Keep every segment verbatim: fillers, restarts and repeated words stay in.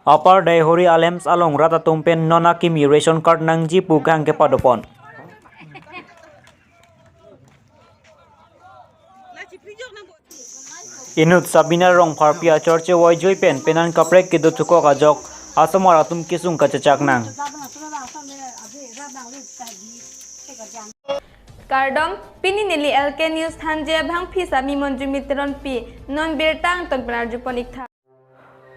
Upper Daihori a-LAMPS along rat atum pen non akimi ration card nangji pu kehang kepadopon. Inut Sabina Rongpharpi achor chevoi jui pen penan kaprek kedo thukok ajok asomar atum kesung kachechak nang. Kardom, pini neli L K News thanji abangpi Sami Monjumi Teronpi, non birta angton pen arjupon iktha.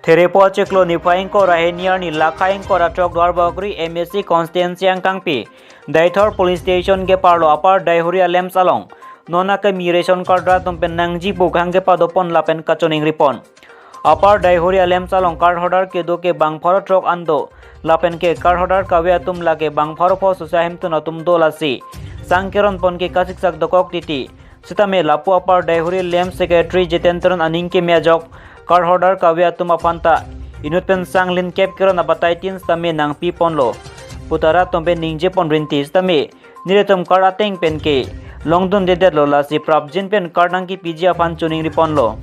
Therepo achiklo niphai ingkoi ra hini arni lakha ingkoi ra throk Duarbagori M A C constituency angkangpi Deithor police station keparlo Upper Daihori a-LAMPS along non akimi ration card rat atum pen nangji pu kehang kepadopon lapen kachoningripon. Upper Daihori a-LAMPS along card holder kedo ke bang pharo throk an do lapen ke card holder kave atum lake bang pharo pho sose ahemtun atum do, lasi sang keronpon ke kasiksak dokok titi. Sitame lapu Upper Daihori LAMPS secretary Jiten Teron aning keme ajok card holder kave atum aphan ta inut pen sang lin kep keron abatai tin sitame nangpiponlo pu ta rat atum pen ningjepon rinti. Sitame nelitum card ateng pen ke longdundedetlo, lasi prapjin pen card nangkipiji aphan choningriponlo.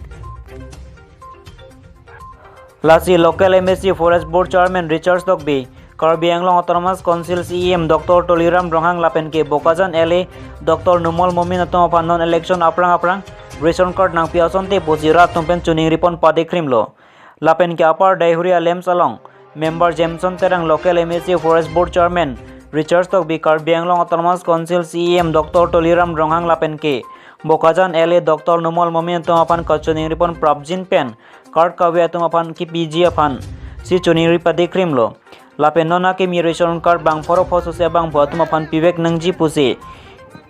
Lasi local M A C Forest Board Chairman Richard Tokbi, Karbi Anglong Autonomous Council C E M Doctor Tuliram Ronghang lapen ke Bokajan L A Doctor Numal Momin atum aphan non election aphrang aphrang ration card nangpi asonte pusi rat atum pen choningripon padikrimlo. Lapen ke Upper Daihori a-LAMPS along Member Jameson Terang, local M A C Forest Board Chairman Richard Tokbi, Karbi Anglong Autonomous Council C E M Doctor Tuliram Ronghang lapen ke Bokajan L A Doctor Numal Momin atum aphan kachoningripon prapjin pen card kave atum aphan kipiji aphan si choningri padikrimlo. Lapen non akimi ration card bang pharo pho sose bang pho atum aphan pivek nangji pusi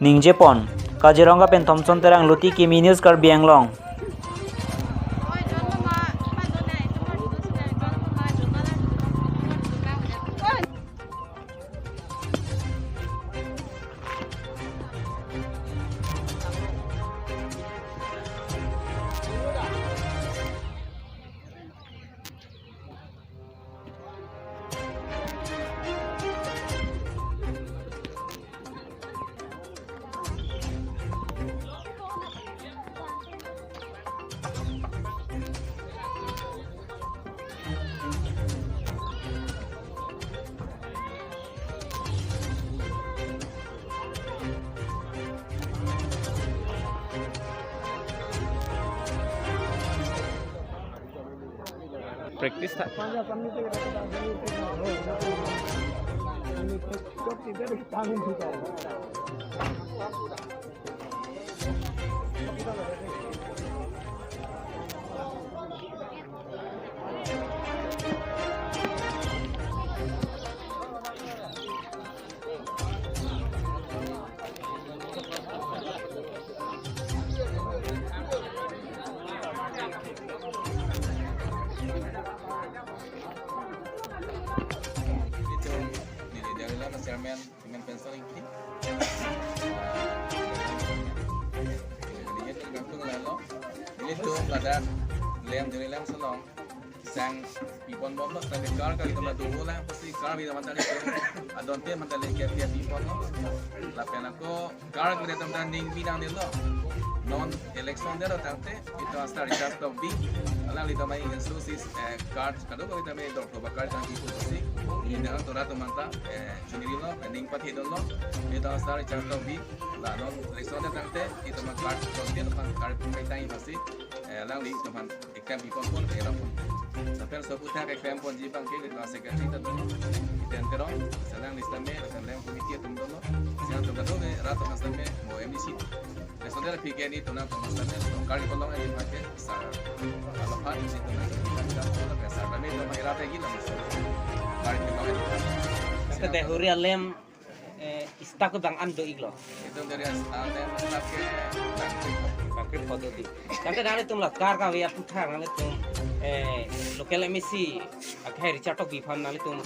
ningjepon. Kaziranga pen Thompson Terang, Luti Kimi News, Karbi Anglong. Practice tha. Ito, nili Daihori LAMPS chairman, Chairman Pension Ingki. Nili tum kangtung lalo. Nili tum ladak LAMPS, Daihori LAMPS along sang pipon bomlo, sang card kali kama dulu lang, pasti card bi teman tadi tu. Adonte mantali kia kia pipon lo. Lapen ako card kali teman tadi ning binang delo. Non election dero tangte, ito hasta Richard Tokbi. Alanglitum mai ingan susis, eh, card kado kali teman dok lo bakal tang pipon pasti. Ini dengan tora teman ta, eh, chunirilo, ning pathedunlo. Ito hasta Richard Tokbi. La non election dero tangte, ito ma card, teman card pun kai tang pasti. Eh, alangli teman ekam pipon pon ke rapon. Lapen laso aphuthak ekam ponji abang ke ketua secretary ta do, Jiten Terang, selang list tame, selang committee atum do lo. Selang atum do ke rat atum tame, mo M D C. Personal aphi ke nelitum nangtum tame, tong kali kolong aja pakai, sa, kalau pan si tum nangtum kita kita, kalau biasa tame itu mai rat lagi lah, so. Kali kolong aja. Kita Daihori a-LAMPS, eh, staff ke bang an do-iklo? Itum Daihori a-LAMPS staff ke bang. Bangkri pho do-ik. Tangte nanglitum la card kave aphuthak nanglitum, eh, local M A C akhai Richard Tokbi aphan nanglitum,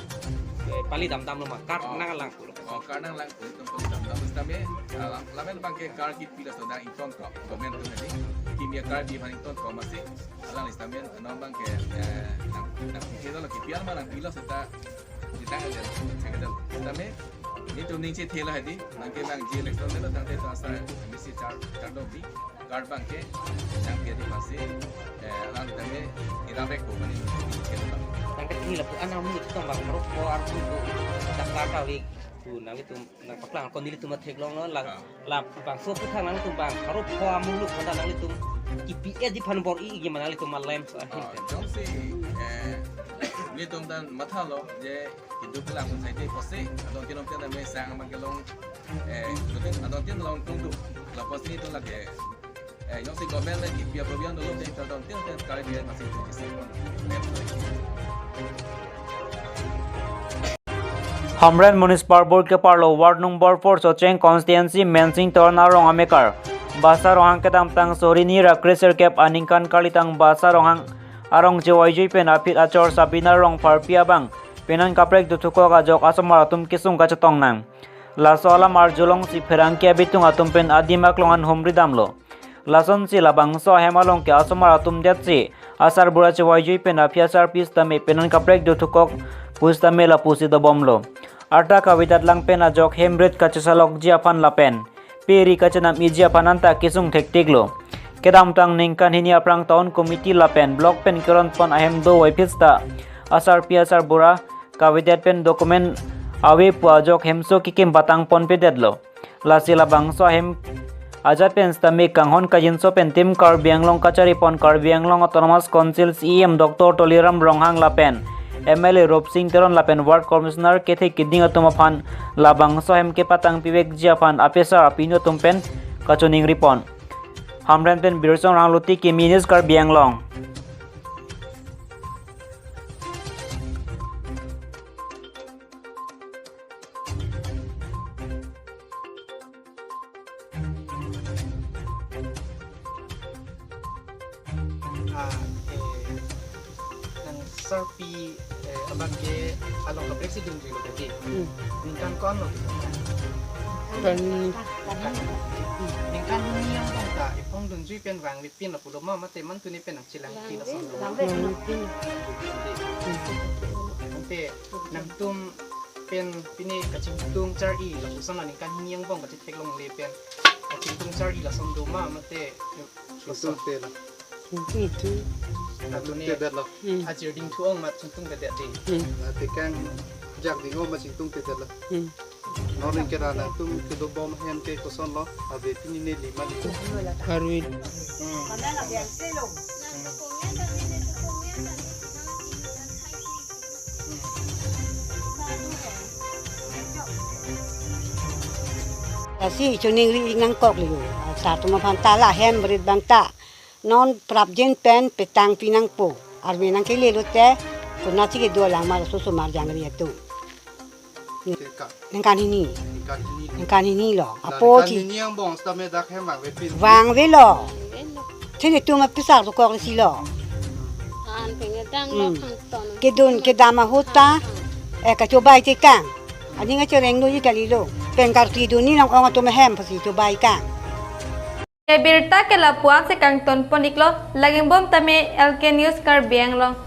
eh, pali damdamlo ma card nanglang pulo? Oh, card nanglang pulo, itum pali damdam. Sitame, ah, lam-, lamen abang ke card kipilo, so nang ingtonkok, government atum neli. Kimi a-card bi aphan ingtonkok masi. Alangli sitame non abang ke, eh, nang, nang kipilo, kipi alma nangpilo seta. Sitame, nelitum ning chethelo hadi, nang ke nangji election delo tangte ito hasta M A C char, char do bi. Card abangke, yang dia di masih, eh, alang tangke, kita back ko mani, kita. Tangke tinggi lapu anam mulut tong bang, rok ko arpu ko, dakar kawik, tu nanglitum, nangpaklang, kon nelitum atheklonglo, la, Ah. la, bangso aputhak nanglitum bang, rok ko amuluk, kata nanglitum, K P S di phan bor-i, gimana nanglitum malem, so, ahin Ah, kan. Jongsi, eh, nelitum ta mathalo, je, Hindu kelang society pusi, adon tin along tin ta me sang abangke long, eh, adon tin along tungdu, lapusi tu lake, eh, jongsi government le kipi aprobian dolo te adon tin tin kari biar masih tu kisi pon. Hamren Municipal Board keparlo Ward number four Socheng Constituency Mensing Teron arong amekar Basa Ronghang kedamtang Sorini ra kre sirkep aningkan kalitang Basa Ronghang arong chevoi jui pen aphi achor Sabina Rongpharpi abang penan kaprek dothukok ajok asomar atum kesung kachetong nang. Laso alam arjulongsi pherangke abitung atum pen adim aklong an humri damlo. Lasonsi labangso ahem along ke asomar atum detsi asarbura chevoi jui pen aphi asarpi sitame penan kaprek dothukok pusitame lapusi dobomlo. Arta kavedet lang pen ajok hem rit kachesalokji aphan lapen pe ri kachenam-iji aphan anta kesung thektiklo. Kedamtang ningkan hini aphrang town committee lapen block pen keron pon ahem dovoi phit sita asarpi asarbura kavedet pen document ave pu ajok hemso kekim patang ponpedetlo. Lasi labangso ahem ajat pen sitame kanghon kajinso pen Team Karbi Anglong kachari pon Karbi Anglong Autonomous Council C E M Doctor Tuliram Ronghang lapen M L A Rupsing Teron lapen Ward Commissioner kethe kiding atum aphan labangso ahem kepatang pivekji aphan apesar apinu atum pen kachiningri pon. Hamren pen Birsong Rangluti, Kimi News, Karbi Anglong. Ah, eh, nang sarpi, eh, abangke along kaprek si dunjui lo tadi. Hmm. Ningkan ko-an lo? Kan ningkan hini angbong ta, iphong dunjui pen vangve pin lapu doma mate mantuni pen nangchelang pin lason doma? Vangve pin. Ante nangtum pen pini kachingtung char-i lapuson la ningkan hini angbong kachetheklongle pen kachingtung char-i lason doma mate lason? Chingtungte lo. Chingtungte. Chingtungte detlo. Hmm. Ajir dingthu ong mat chingtungte det ding. Hmm. Ate kangjak ding ong mat chingtungte detlo. Hmm. Non ning kera nangtum kedobom ahem ke kosonlo, ave pini neli mali. Arui. Hmm. Lasi choningri nangkoklo. Asar atum aphan ta la hem rit abang ta non prapjin pen petang pi nangpo. Arve nangkele lote, konatsi kedo lang mar susu mar jangri atum. Teka. Ningkan hini. Ningkan hini. Ningkan hini lo. La apo ningkan chi hini angbong sitame dak hem vangve pin. Vangvelo. Thili atum apisar dokok si lo. An pengedang lo. Hmm. Kangton. Kedun kedam ahut ta, eh, kachobai tekang. Aning achereng lo ji kalilo. Pengkar tidun ni nang ong atum ahem pasi chobai kang. Ebirta ke lapu-an si kangton pon iklo, laging bom tame L K News Karbi Anglong.